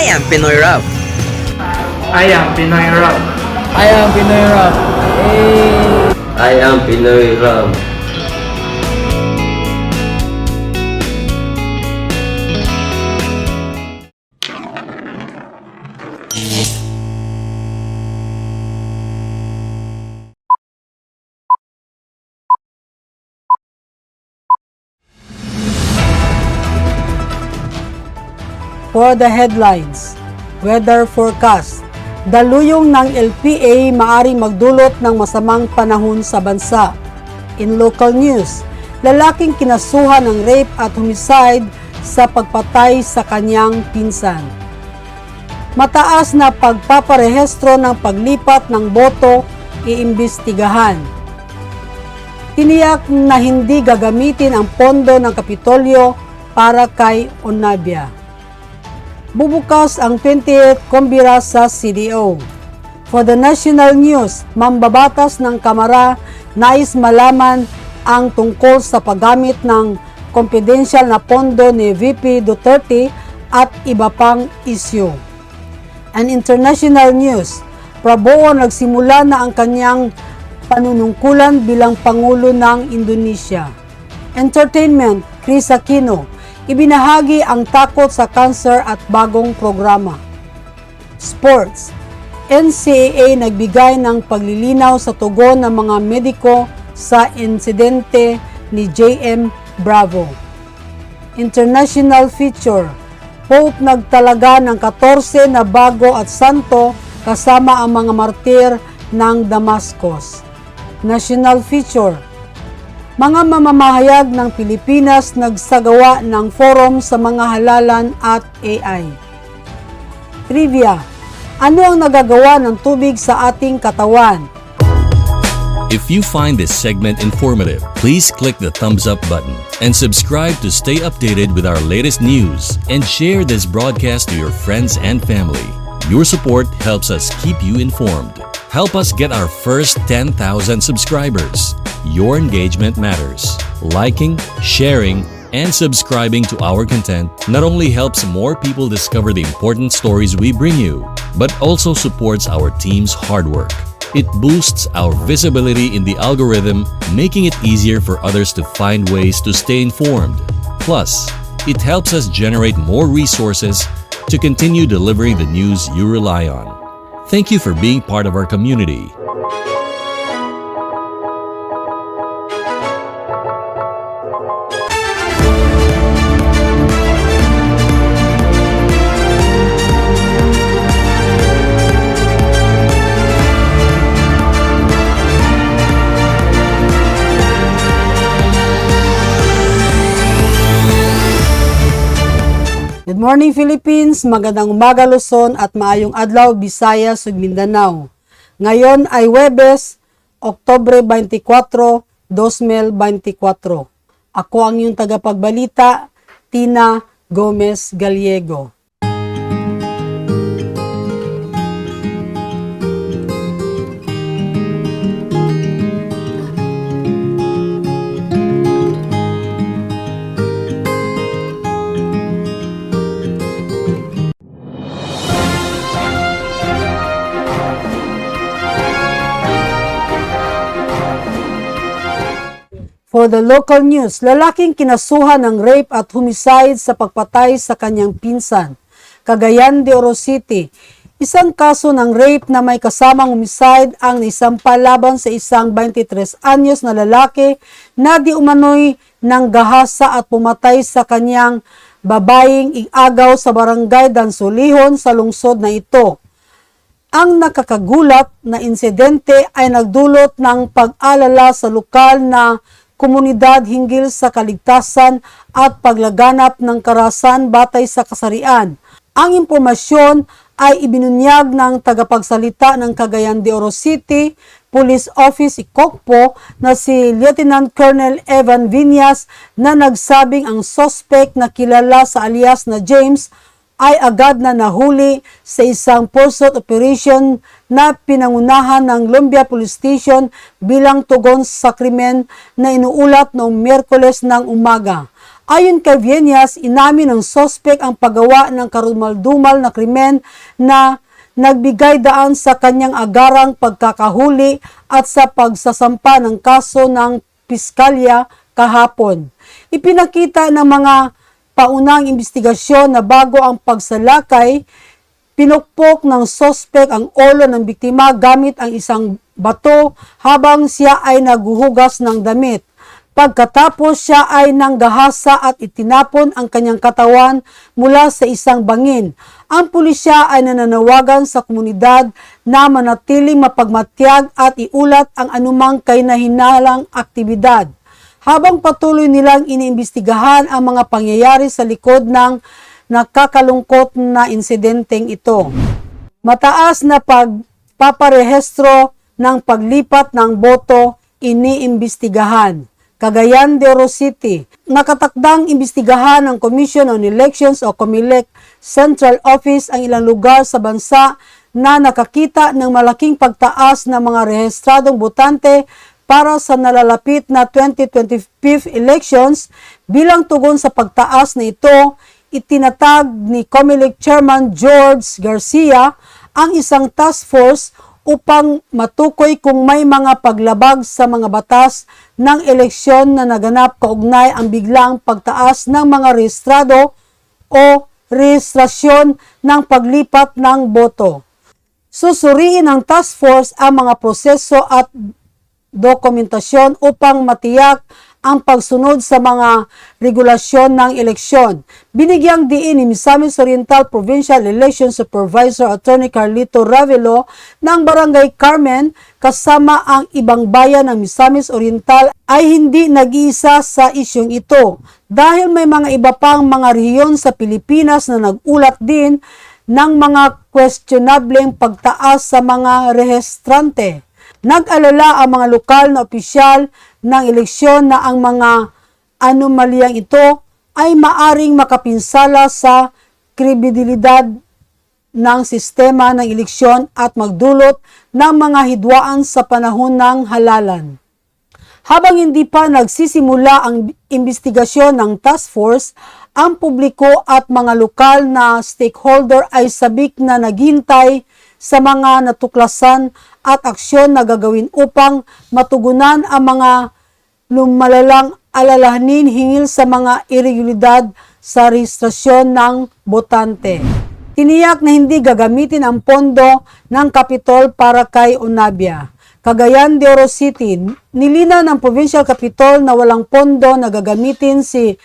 I am Pinoy Rob. I am Pinoy Rob. I am Pinoy Rob. I am Pinoy Rob. For the headlines, weather forecast. Daluyong ng LPA maaring magdulot ng masamang panahon sa bansa. In local news, lalaking kinasuhan ng rape at homicide sa pagpatay sa kanyang pinsan. Mataas na pagpaparehistro ng paglipat ng boto, iimbestigahan. Tiniyak na hindi gagamitin ang pondo ng Kapitolyo para kay Onabia. Bubukas ang 28th Kumbira sa CDO. For the national news, mambabatas ng Kamara nais malaman ang tungkol sa paggamit ng confidential na pondo ni VP Duterte at iba pang isyu. And international news, Prabowo nagsimula na ang kanyang panunungkulan bilang Pangulo ng Indonesia. Entertainment, Chris Aquino, ibinahagi ang takot sa cancer at bagong programa. Sports, NCAA nagbigay ng paglilinaw sa tugon ng mga mediko sa insidente ni JM Bravo. International feature, Pope nagtalaga ng 14 na bago at santo kasama ang mga martir ng Damascus. National feature, mga mamamahayag ng Pilipinas nagsagawa ng forum sa mga halalan at AI. Trivia, ano ang nagagawa ng tubig sa ating katawan? If you find this segment informative, please click the thumbs up button and subscribe to stay updated with our latest news and share this broadcast to your friends and family. Your support helps us keep you informed. Help us get our first 10,000 subscribers. Your engagement matters. Liking, sharing, and subscribing to our content not only helps more people discover the important stories we bring you, but also supports our team's hard work. It boosts our visibility in the algorithm, making it easier for others to find ways to stay informed. Plus, it helps us generate more resources to continue delivering the news you rely on. Thank you for being part of our community. Good morning Philippines, magandang umaga Luzon at maayong adlaw Visayas ug Mindanao. Ngayon ay Huwebes, Oktubre 24, 2024. Ako ang iyong tagapagbalita, Tina Gomez Gallego. For the local news, lalaking kinasuhan ng rape at homicide sa pagpatay sa kanyang pinsan. Cagayan de Oro City, isang kaso ng rape na may kasamang homicide ang naisampal laban sa isang 23 anyos na lalaki na di umano'y nanggahasa at pumatay sa kanyang babaeng igagaw sa barangay Dansolihon sa lungsod na ito. Ang nakakagulat na insidente ay nagdulot ng pag-alala sa lokal na komunidad hinggil sa kaligtasan at paglaganap ng karahasan batay sa kasarian. Ang impormasyon ay ibinunyag ng tagapagsalita ng Cagayan de Oro City Police Office Ikokpo na si Lieutenant Colonel Evan Viñas na nagsabing ang suspect na kilala sa alias na James ay agad na nahuli sa isang pursuit operation na pinangunahan ng Lumbia Police Station bilang tugon sa krimen na inuulat noong Miyerkules ng umaga. Ayon kay Viñas, inamin ng sospek ang paggawa ng karumal-dumal na krimen na nagbigay daan sa kanyang agarang pagkakahuli at sa pagsasampa ng kaso ng piskalya kahapon. Ipinakita ng mga paunang investigasyon na bago ang pagsalakay, pinukpok ng sospek ang ulo ng biktima gamit ang isang bato habang siya ay naghuhugas ng damit. Pagkatapos siya ay nanggahasa at itinapon ang kanyang katawan mula sa isang bangin. Ang pulisya ay nananawagan sa komunidad na manatiling mapagmatyag at iulat ang anumang kahinahinalang aktibidad. Habang patuloy nilang iniimbestigahan ang mga pangyayari sa likod ng nakakalungkot na insidenteng ito. Mataas na pagpaparehistro ng paglipat ng boto iniimbestigahan. Cagayan de Oro City, nakatakdang imbestigahan ng Commission on Elections o COMELEC Central Office ang ilang lugar sa bansa na nakakita ng malaking pagtaas ng mga rehistradong botante para sa nalalapit na 2025 elections. Bilang tugon sa pagtaas na ito, itinatag ni COMELEC Chairman George Garcia ang isang task force upang matukoy kung may mga paglabag sa mga batas ng eleksyon na naganap kaugnay ang biglang pagtaas ng mga rehistrado o rehistrasyon ng paglipat ng boto. Susuriin ng task force ang mga proseso at dokumentasyon upang matiyak ang pagsunod sa mga regulasyon ng eleksyon. Binigyang diin ni Misamis Oriental Provincial Election Supervisor Attorney Carlito Ravelo ng Barangay Carmen kasama ang ibang bayan ng Misamis Oriental ay hindi nag-iisa sa isyong ito dahil may mga iba pang mga rehiyon sa Pilipinas na nagulat din ng mga questionableng pagtaas sa mga rehistrante. Nag-alala ang mga lokal na opisyal ng eleksyon na ang mga anomalyang ito ay maaring makapinsala sa kredibilidad ng sistema ng eleksyon at magdulot ng mga hidwaan sa panahon ng halalan. Habang hindi pa nagsisimula ang investigasyon ng task force, ang publiko at mga lokal na stakeholder ay sabik na naghintay sa mga natuklasan at aksyon na gagawin upang matugunan ang mga lumalalang alalahanin hinggil sa mga irregularidad sa rehistrasyon ng botante. Tiniyak na hindi gagamitin ang pondo ng Capitol para kay Onabia. Cagayan de Oro City, nilinaw ng Provincial Capitol na walang pondo na gagamitin si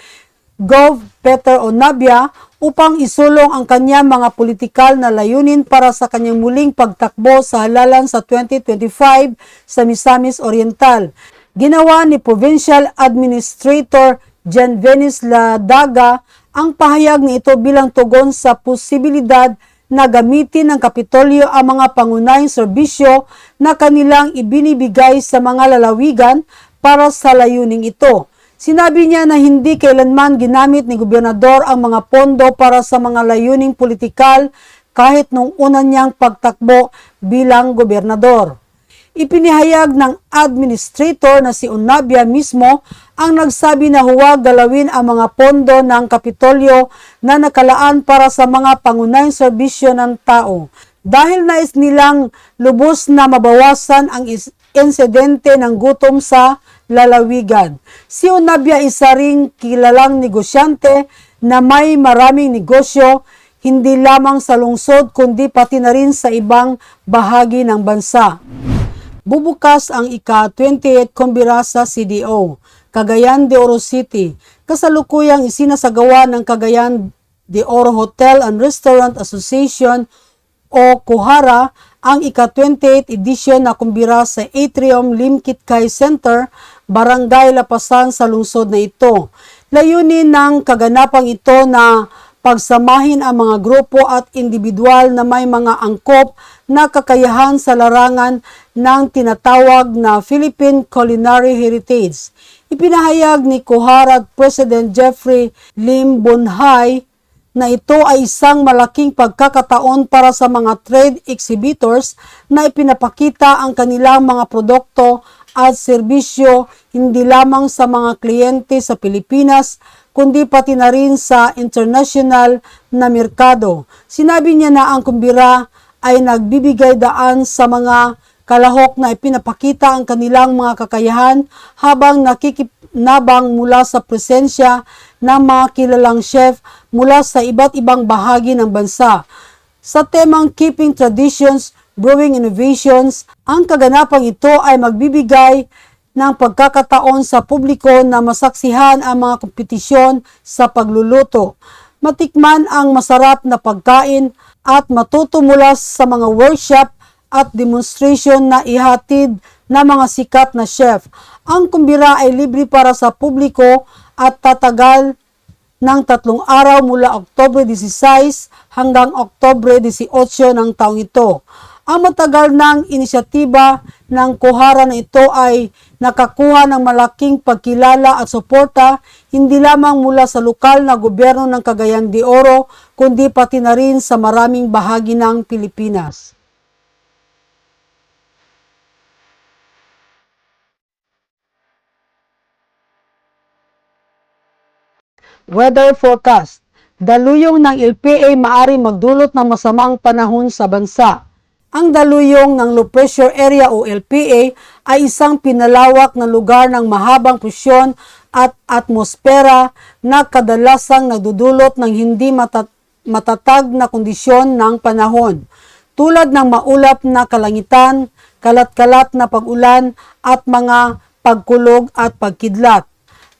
Gov. Peter Onabia upang isulong ang kanyang mga politikal na layunin para sa kanyang muling pagtakbo sa halalan sa 2025 sa Misamis Oriental. Ginawa ni Provincial Administrator Jan Venice Ladaga ang pahayag na ito bilang tugon sa posibilidad na gamitin ng Kapitolyo ang mga pangunahing serbisyo na kanilang ibinibigay sa mga lalawigan para sa layuning ito. Sinabi niya na hindi kailanman ginamit ni Gobernador ang mga pondo para sa mga layuning politikal kahit nung una niyang pagtakbo bilang gobernador. Ipinahayag ng administrator na si Onabia mismo ang nagsabi na huwag galawin ang mga pondo ng Kapitolyo na nakalaan para sa mga pangunahing serbisyo ng tao dahil nais nilang lubos na mabawasan ang insidente ng gutom sa lalawigan. Si Onabia isa ring kilalang negosyante na may maraming negosyo hindi lamang sa lungsod kundi pati na rin sa ibang bahagi ng bansa. Bubukas ang ika-28 Kumbira sa CDO, Cagayan de Oro City. Kasalukuyang isinasagawa ng Cagayan de Oro Hotel and Restaurant Association o KOHARA ang ika-28 edition na kumbira sa Atrium Limkitkay Center, Barangay Lapasan sa lungsod na ito. Layunin ng kaganapang ito na pagsamahin ang mga grupo at individual na may mga angkop na kakayahan sa larangan ng tinatawag na Philippine Culinary Heritage. Ipinahayag ni KOHARA President Jeffrey Lim Bonhay na ito ay isang malaking pagkakataon para sa mga trade exhibitors na ipinapakita ang kanilang mga produkto at serbisyo hindi lamang sa mga kliyente sa Pilipinas kundi pati na rin sa international na merkado. Sinabi niya na ang kumbira ay nagbibigay daan sa mga kalahok na ipinapakita ang kanilang mga kakayahan habang nakikinabang mula sa presensya ng mga kilalang chef mula sa iba't ibang bahagi ng bansa. Sa temang Keeping Traditions, Brewing Innovations, ang kaganapang ito ay magbibigay ng pagkakataon sa publiko na masaksihan ang mga kompetisyon sa pagluluto, matikman ang masarap na pagkain at matuto mula sa mga workshop at demonstration na ihatid ng mga sikat na chef. Ang kumbira ay libre para sa publiko at tatagal ng 3 araw mula Oktubre 16 hanggang Oktubre 18 ng taong ito. Ang matagal ng inisyatiba ng kuhara na ito ay nakakuha ng malaking pagkilala at suporta hindi lamang mula sa lokal na gobyerno ng Cagayan de Oro kundi pati na rin sa maraming bahagi ng Pilipinas. Weather forecast. Daluyong ng LPA maaari magdulot ng masamang panahon sa bansa. Ang daluyong ng low pressure area o LPA ay isang pinalawak na lugar ng mahabang presyon at atmosfera na kadalasang nagdudulot ng hindi matatag na kondisyon ng panahon, tulad ng maulap na kalangitan, kalat-kalat na pag-ulan at mga pagkulog at pagkidlat.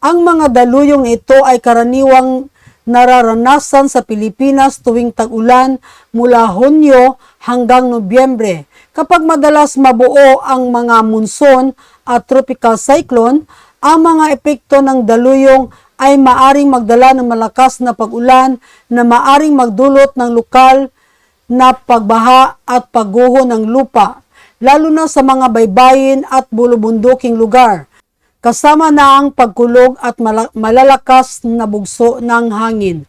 Ang mga daluyong na ito ay karaniwang nararanasan sa Pilipinas tuwing tag-ulan mula Hunyo hanggang Nobyembre. Kapag madalas mabuo ang mga monsoon at tropical cyclone, ang mga epekto ng daluyong ay maaring magdala ng malakas na pag-ulan na maaring magdulot ng lokal na pagbaha at pagguho ng lupa, lalo na sa mga baybayin at bulubunduking lugar, kasama na ang pagkulog at malalakas na bugso ng hangin.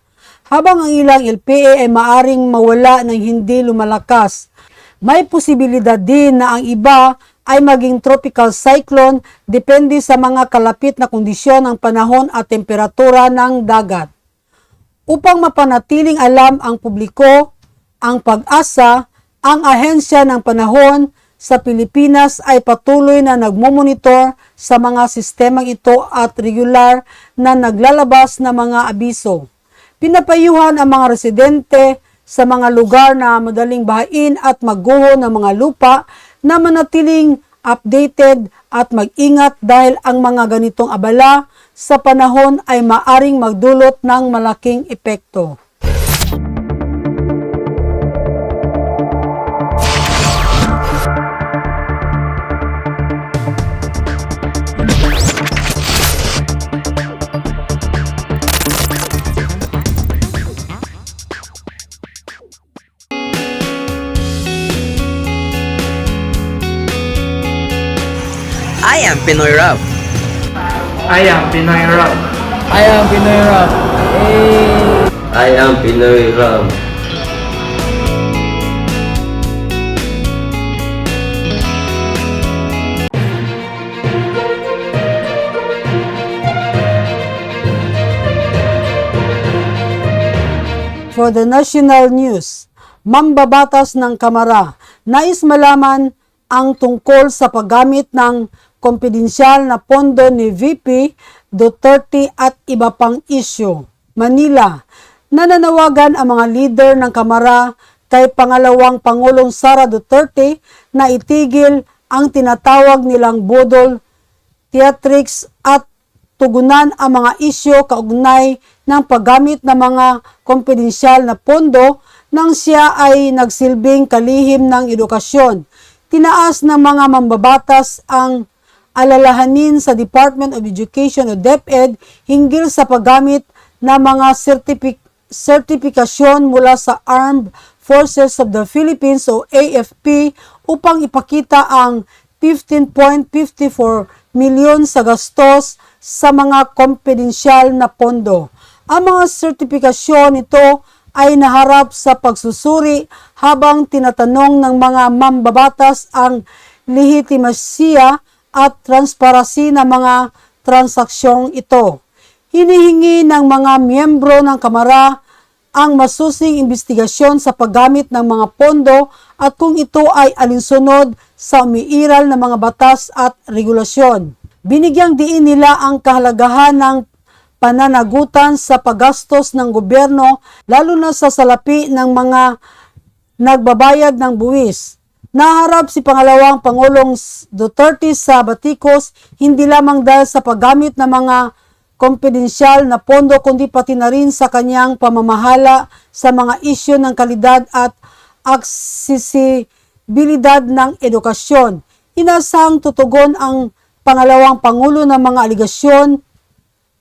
Habang ang ilang LPA ay maaring mawala ng hindi lumalakas, may posibilidad din na ang iba ay maging tropical cyclone depende sa mga kalapit na kondisyon ng panahon at temperatura ng dagat. Upang mapanatiling alam ang publiko, ang Pag-asa, ang Ahensya ng Panahon sa Pilipinas ay patuloy na nagmomonitor sa mga sistemang ito at regular na naglalabas ng mga abiso. Pinapayuhan ang mga residente sa mga lugar na madaling bahain at magguho ng mga lupa na manatiling updated at mag-ingat dahil ang mga ganitong abala sa panahon ay maaring magdulot ng malaking epekto. I am Pinoy Rap. I am Pinoy Rock. I am Pinoy Rap. I am Pinoy Ram. For the national news, mambabatas ng Kamara, nais malaman ang tungkol sa paggamit ng kompidensyal na pondo ni VP Duterte at iba pang isyu. Manila, nananawagan ang mga leader ng Kamara kay pangalawang Pangulong Sara Duterte na itigil ang tinatawag nilang budol theatrics at tugunan ang mga isyu kaugnay ng paggamit ng mga kompidensyal na pondo nang siya ay nagsilbing kalihim ng edukasyon. Tinaas ng mga mambabatas ang alalahanin sa Department of Education o DepEd hinggil sa paggamit ng mga sertipikasyon mula sa Armed Forces of the Philippines o AFP upang ipakita ang 15.54 milyon sa gastos sa mga kompidensyal na pondo. Ang mga sertipikasyon ito ay naharap sa pagsusuri habang tinatanong ng mga mambabatas ang lehitimasiya at transparency ng mga transaksyong ito. Hinihingi ng mga miyembro ng Kamara ang masusing investigasyon sa paggamit ng mga pondo at kung ito ay alinsunod sa umiiral na mga batas at regulasyon. Binigyang diin nila ang kahalagahan ng pananagutan sa paggastos ng gobyerno lalo na sa salapi ng mga nagbabayad ng buwis. Naharap si Pangalawang Pangulong Duterte sa batikos hindi lamang dahil sa paggamit ng mga kompedensyal na pondo kundi pati na rin sa kanyang pamamahala sa mga isyu ng kalidad at aksesibilidad ng edukasyon. Inasahang tutugon ang Pangalawang Pangulo ng mga aligasyon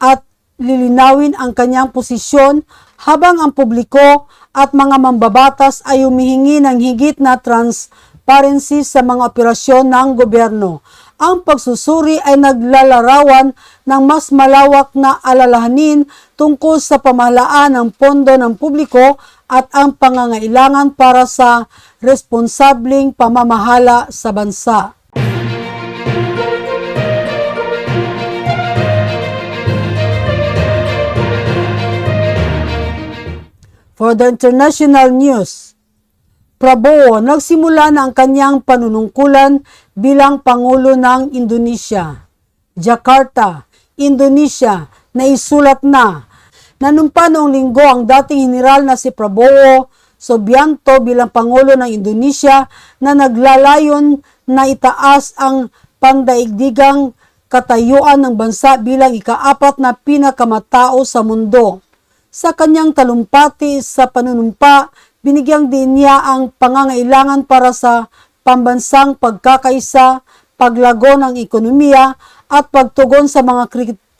at lilinawin ang kanyang posisyon habang ang publiko at mga mambabatas ay humihingi ng higit na transparency sa mga operasyon ng gobyerno. Ang pagsusuri ay naglalarawan ng mas malawak na alalahanin tungkol sa pamahalaan ng pondo ng publiko at ang pangangailangan para sa responsableng pamamahala sa bansa. For the international news, Prabowo nagsimula na ang kanyang panunungkulan bilang Pangulo ng Indonesia. Jakarta, Indonesia, naisulat na. Nanumpa noong linggo ang dating general na si Prabowo Subianto bilang Pangulo ng Indonesia na naglalayon na itaas ang pandaigdigang katayuan ng bansa bilang ika-4 na pinakamatao sa mundo. Sa kanyang talumpati sa panunumpa, binigyang din niya ang pangangailangan para sa pambansang pagkakaisa, paglago ng ekonomiya at pagtugon sa mga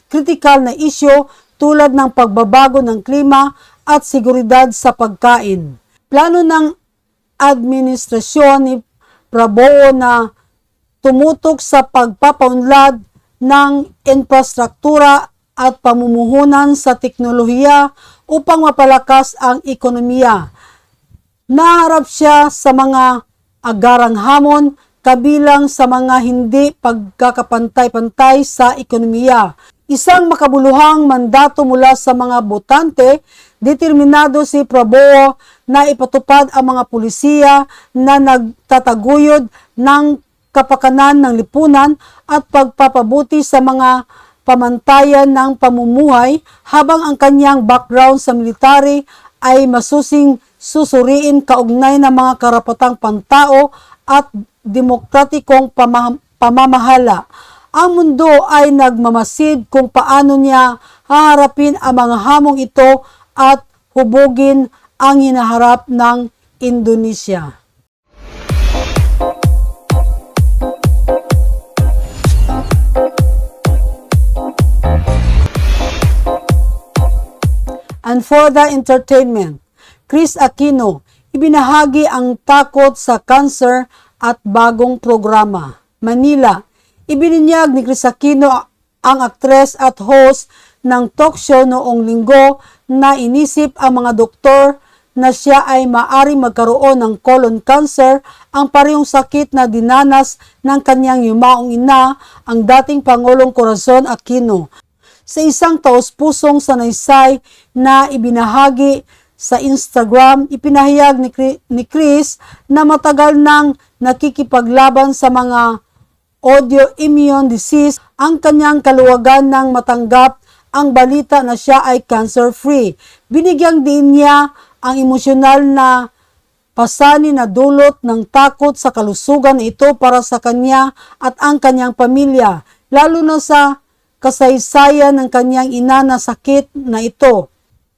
kritikal na isyu tulad ng pagbabago ng klima at seguridad sa pagkain. Plano ng administrasyon ni Prabowo na tumutok sa pagpapaunlad ng infrastruktura at pamumuhunan sa teknolohiya upang mapalakas ang ekonomiya. Naharap siya sa mga agarang hamon kabilang sa mga hindi pagkakapantay-pantay sa ekonomiya. Isang makabuluhang mandato mula sa mga botante, determinado si Prabowo na ipatupad ang mga pulisiya na nagtataguyod ng kapakanan ng lipunan at pagpapabuti sa mga pamantayan ng pamumuhay habang ang kanyang background sa military ay masusing susuriin kaugnay ng mga karapatang pantao at demokratikong pamamahala. Ang mundo ay nagmamasid kung paano niya haharapin ang mga hamong ito at hubugin ang hinaharap ng Indonesia. And for the entertainment, Chris Aquino, ibinahagi ang takot sa cancer at bagong programa. Manila, ibininyag ni Chris Aquino ang aktres at host ng talk show noong linggo na inisip ang mga doktor na siya ay maaring magkaroon ng colon cancer, ang parehong sakit na dinanas ng kanyang yumaong ina, ang dating Pangulong Corazon Aquino. Sa isang taos-pusong sanaysay na ibinahagi sa Instagram, ipinahayag ni Chris na matagal nang nakikipaglaban sa mga autoimmune disease ang kanyang kaluwagan nang matanggap ang balita na siya ay cancer-free. Binigyang din niya ang emosyonal na pasanin na dulot ng takot sa kalusugan ito para sa kanya at ang kanyang pamilya, lalo na sa kasaysayan ng kanyang ina na sakit na ito.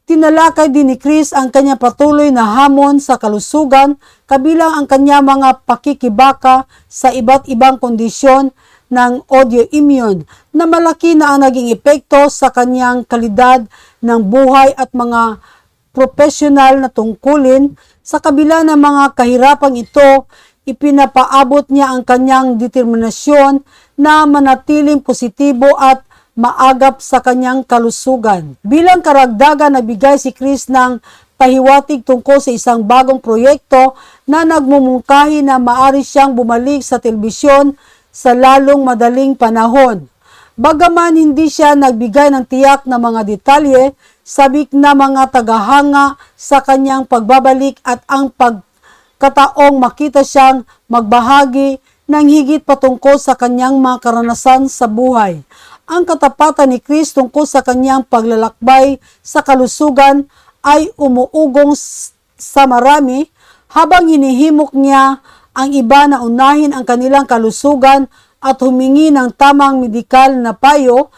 Tinalakay din ni Chris ang kanyang patuloy na hamon sa kalusugan, kabilang ang kanyang mga pakikibaka sa iba't ibang kondisyon ng autoimmune na malaki na ang naging epekto sa kanyang kalidad ng buhay at mga profesional na tungkulin. Sa kabila ng mga kahirapang ito, ipinapaabot niya ang kanyang determinasyon na manatiling positibo at maagap sa kanyang kalusugan. Bilang karagdagan, nagbigay si Chris ng pahiwatig tungkol sa isang bagong proyekto na nagmumungkahi na maaari siyang bumalik sa telebisyon sa lalong madaling panahon. Bagaman hindi siya nagbigay ng tiyak na mga detalye, sabik na mga tagahanga sa kanyang pagbabalik at ang pagkataong makita siyang magbahagi ng higit patungkol sa kanyang mga karanasan sa buhay. Ang katapatan ni Chris tungkol sa kanyang paglalakbay sa kalusugan ay umuugong sa marami habang hinihimok niya ang iba na unahin ang kanilang kalusugan at humingi ng tamang medikal na payo.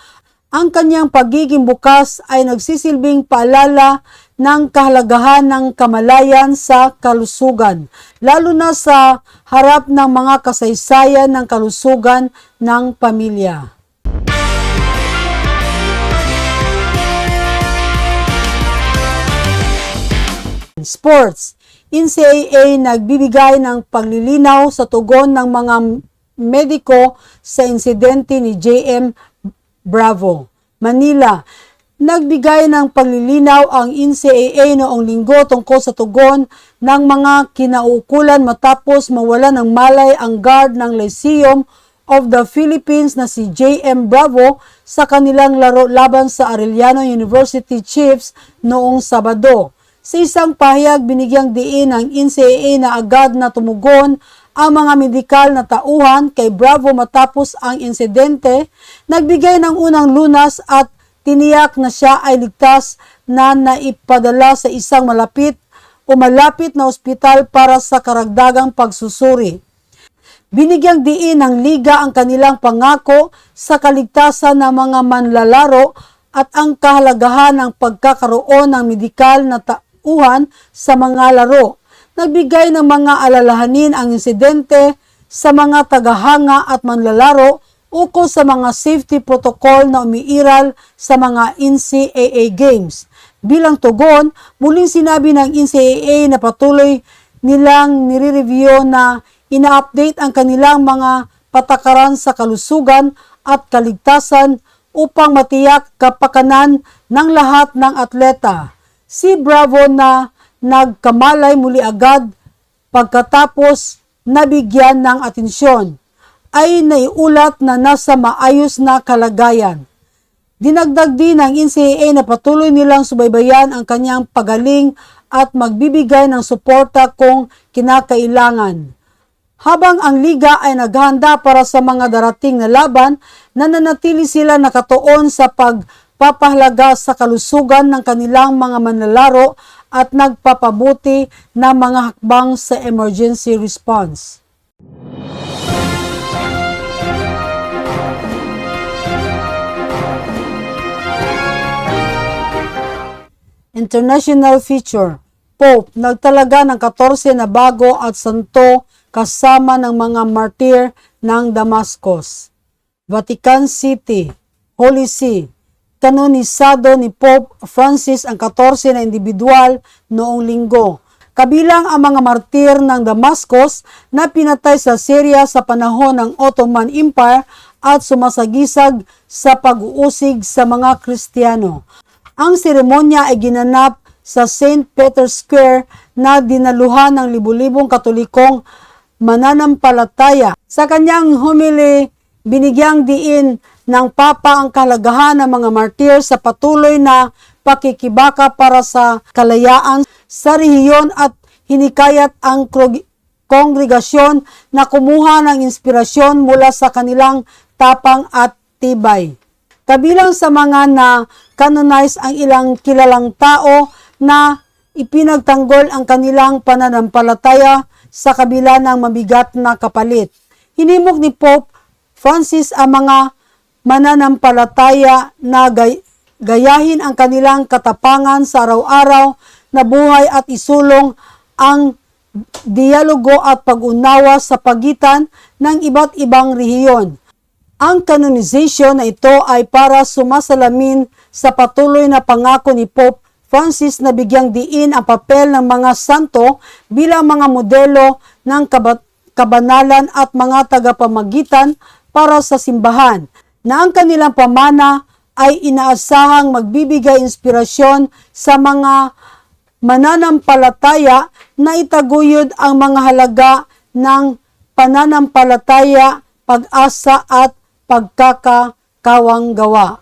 Ang kanyang pagiging bukas ay nagsisilbing paalala ng kahalagahan ng kamalayan sa kalusugan, lalo na sa harap ng mga kasaysayan ng kalusugan ng pamilya. Sports. NCAA nagbibigay ng paglilinaw sa tugon ng mga mediko sa insidente ni J.M. Bravo. Manila. Nagbigay ng paglilinaw ang NCAA noong linggo tungkol sa tugon ng mga kinaukulan matapos mawala ng malay ang guard ng Lyceum of the Philippines na si J.M. Bravo sa kanilang laro laban sa Arellano University Chiefs noong Sabado. Sa isang pahayag, binigyang diin ng NCAA na agad na tumugon ang mga medikal na tauhan kay Bravo matapos ang insidente, nagbigay ng unang lunas at tiniyak na siya ay ligtas na naipadala sa isang malapit na ospital para sa karagdagang pagsusuri. Binigyang diin ng liga ang kanilang pangako sa kaligtasan ng mga manlalaro at ang kahalagahan ng pagkakaroon ng medikal na tauhan sa mga laro. Nagbigay ng mga alalahanin ang insidente sa mga tagahanga at manlalaro ukol sa mga safety protocol na umiiral sa mga NCAA games. Bilang tugon, muling sinabi ng NCAA na patuloy nilang nire-review na ina-update ang kanilang mga patakaran sa kalusugan at kaligtasan upang matiyak kapakanan ng lahat ng atleta. Si Bravo na nagkamalay muli agad pagkatapos nabigyan ng atensyon ay naiulat na nasa maayos na kalagayan. Dinagdag din ng NCAA na patuloy nilang subaybayan ang kanyang pagaling at magbibigay ng suporta kung kinakailangan. Habang ang liga ay naghahanda para sa mga darating na laban, nananatili sila nakatuon sa pagpapahalaga sa kalusugan ng kanilang mga manlalaro at nagpapabuti ng mga hakbang sa emergency response. International feature. Pope nagtalaga ng 14 na bago at santo kasama ng mga martir ng Damascus. Vatican City, Holy See. Kanonisado ni Pope Francis ang 14 na individual noong linggo. Kabilang ang mga martir ng Damascus na pinatay sa Syria sa panahon ng Ottoman Empire at sumasagisag sa pag-uusig sa mga Kristiyano. Ang seremonya ay ginanap sa St. Peter's Square na dinaluhan ng libu-libong Katolikong mananampalataya. Sa kanyang homily, binigyang diin ng Papa ang kahalagahan ng mga martir sa patuloy na pakikibaka para sa kalayaan sa rehiyon at hinikayat ang kongregasyon na kumuha ng inspirasyon mula sa kanilang tapang at tibay. Kabilang sa mga na-canonize ang ilang kilalang tao na ipinagtanggol ang kanilang pananampalataya sa kabila ng mabigat na kapalit. Hinimok ni Pope Francis ang mga mananampalataya na gayahin ang kanilang katapangan sa araw-araw na buhay at isulong ang dialogo at pag-unawa sa pagitan ng iba't ibang rehiyon. Ang canonization na ito ay para sumasalamin sa patuloy na pangako ni Pope Francis na bigyang diin ang papel ng mga santo bilang mga modelo ng kabanalan at mga tagapamagitan para sa simbahan, na ang kanilang pamana ay inaasahang magbibigay inspirasyon sa mga mananampalataya na itaguyod ang mga halaga ng pananampalataya, pag-asa at pagkakaisa. kawang gawa.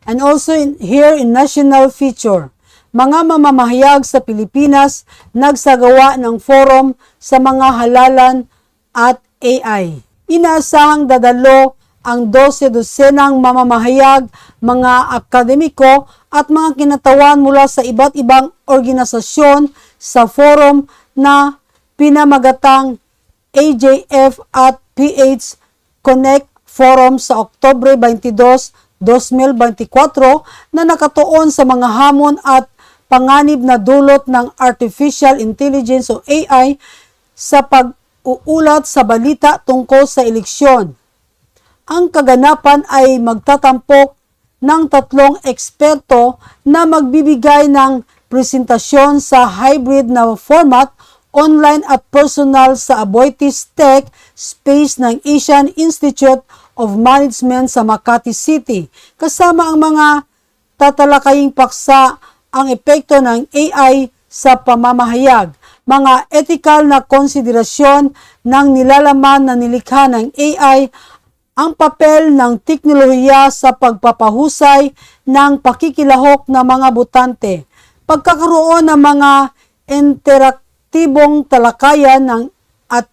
And also here in national feature, mga mamamahayag sa Pilipinas nagsagawa ng forum sa mga halalan at AI. Inaasahang dadalo ang 12 dosenang mamamahayag, mga akademiko at mga kinatawan mula sa iba't ibang organisasyon sa forum na pinamagatang AJF at PH Connect Forum sa Oktubre 22, 2024 na nakatuon sa mga hamon at panganib na dulot ng Artificial Intelligence o AI sa pag-uulat sa balita tungkol sa eleksyon. Ang kaganapan ay magtatampok ng 3 eksperto na magbibigay ng presentasyon sa hybrid na format, online at personal sa Aboitiz Tech Space ng Asian Institute of Management sa Makati City. Kasama ang mga tatalakaying paksa ang epekto ng AI sa pamamahayag, mga ethical na konsiderasyon ng nilalaman na nilikha ng AI, ang papel ng teknolohiya sa pagpapahusay ng pakikilahok ng mga botante, pagkakaroon ng mga interaktibong talakayan at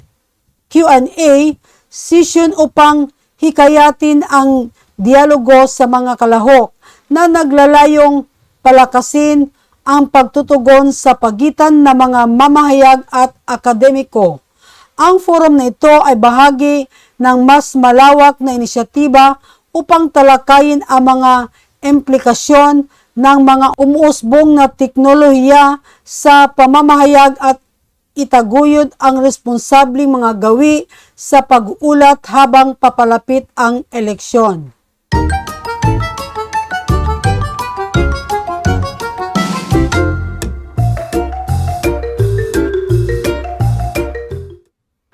Q&A session upang hikayatin ang dialogo sa mga kalahok na naglalayong palakasin ang pagtutugon sa pagitan ng mga mamahayag at akademiko. Ang forum na ito ay bahagi ng mas malawak na inisyatiba upang talakayin ang mga implikasyon ng mga umuusbong na teknolohiya sa pamamahayag at itaguyod ang responsableng mga gawi sa pag-ulat habang papalapit ang eleksyon.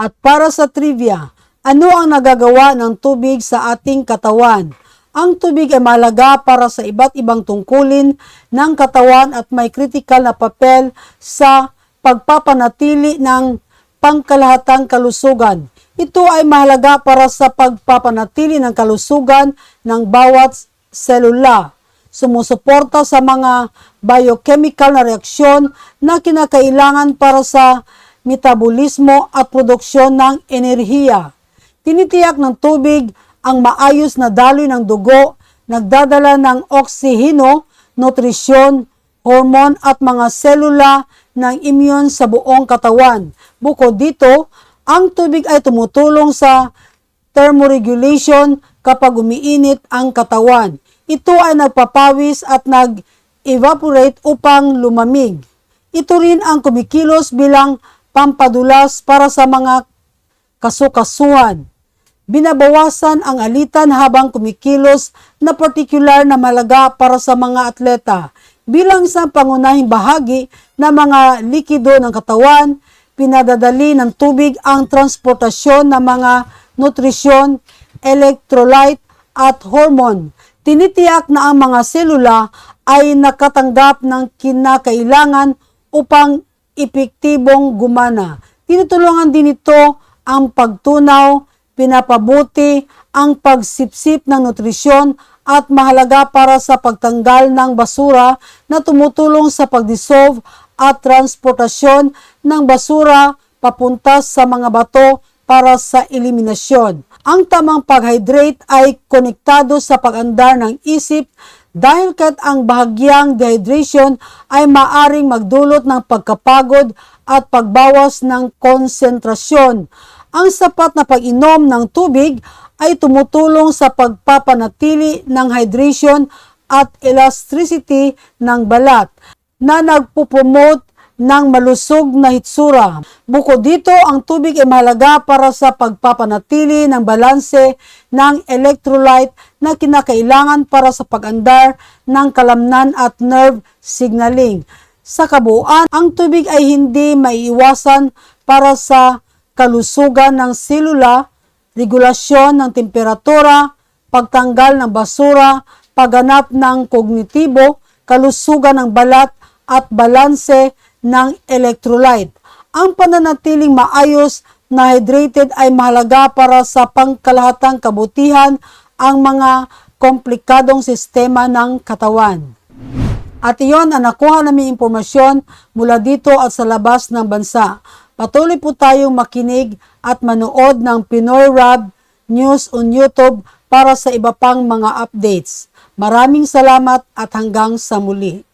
At para sa trivia, ano ang nagagawa ng tubig sa ating katawan? Ang tubig ay mahalaga para sa iba't ibang tungkulin ng katawan at may kritikal na papel sa pagpapanatili ng pangkalahatang kalusugan. Ito ay mahalaga para sa pagpapanatili ng kalusugan ng bawat selula. Sumusuporta sa mga biochemical na reaksyon na kinakailangan para sa metabolismo at produksyon ng enerhiya. Tinitiyak ng tubig ang maayos na daloy ng dugo, nagdadala ng oksiheno, nutrisyon, hormone at mga selula ng immune sa buong katawan. Bukod dito, ang tubig ay tumutulong sa thermoregulation kapag umiinit ang katawan. Ito ay nagpapawis at nag-evaporate upang lumamig. Ito rin ang kumikilos bilang pampadulas para sa mga kasukasuhan. Binabawasan ang alitan habang kumikilos na partikular na malaga para sa mga atleta. Bilang isang pangunahing bahagi ng mga likido ng katawan, pinadadali ng tubig ang transportasyon ng mga nutrisyon, electrolyte at hormone. Tinitiyak na ang mga selula ay nakatanggap ng kinakailangan upang epektibong gumana. Tinutulungan din ito ang pagtunaw, pinapabuti ang pagsipsip ng nutrisyon at mahalaga para sa pagtanggal ng basura na tumutulong sa pagdissolve at transportasyon ng basura papunta sa mga bato para sa eliminasyon. Ang tamang pag-hydrate ay konektado sa pag-andar ng isip dahil kahit ang bahagyang dehydration ay maaring magdulot ng pagkapagod at pagbawas ng konsentrasyon. Ang sapat na pag-inom ng tubig ay tumutulong sa pagpapanatili ng hydration at elasticity ng balat na nagpupromote ng malusog na hitsura. Bukod dito, ang tubig ay mahalaga para sa pagpapanatili ng balanse ng electrolyte na kinakailangan para sa pag-andar ng kalamnan at nerve signaling. Sa kabuuan, ang tubig ay hindi maiiwasan para sa kalusugan ng selula, regulasyon ng temperatura, pagtanggal ng basura, pagganap ng kognitibo, kalusugan ng balat at balanse ng electrolyte. Ang pananatiling maayos na hydrated ay mahalaga para sa pangkalahatang kabutihan ang mga komplikadong sistema ng katawan. At iyon ang nakuha namin impormasyon mula dito at sa labas ng bansa. Patuloy po tayong makinig at manood ng Pinoy Rab News on YouTube para sa iba pang mga updates. Maraming salamat at hanggang sa muli.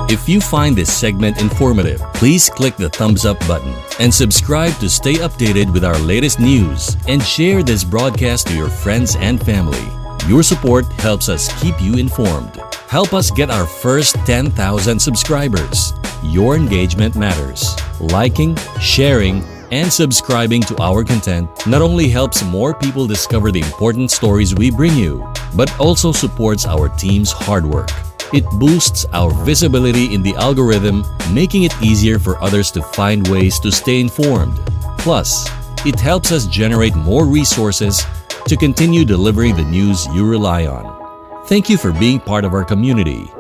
If you find this segment informative, please click the thumbs up button and subscribe to stay updated with our latest news and share this broadcast to your friends and family. Your support helps us keep you informed. Help us get our first 10,000 subscribers. Your engagement matters. Liking, sharing, and subscribing to our content not only helps more people discover the important stories we bring you, but also supports our team's hard work. It boosts our visibility in the algorithm, making it easier for others to find ways to stay informed. Plus, it helps us generate more resources to continue delivering the news you rely on. Thank you for being part of our community.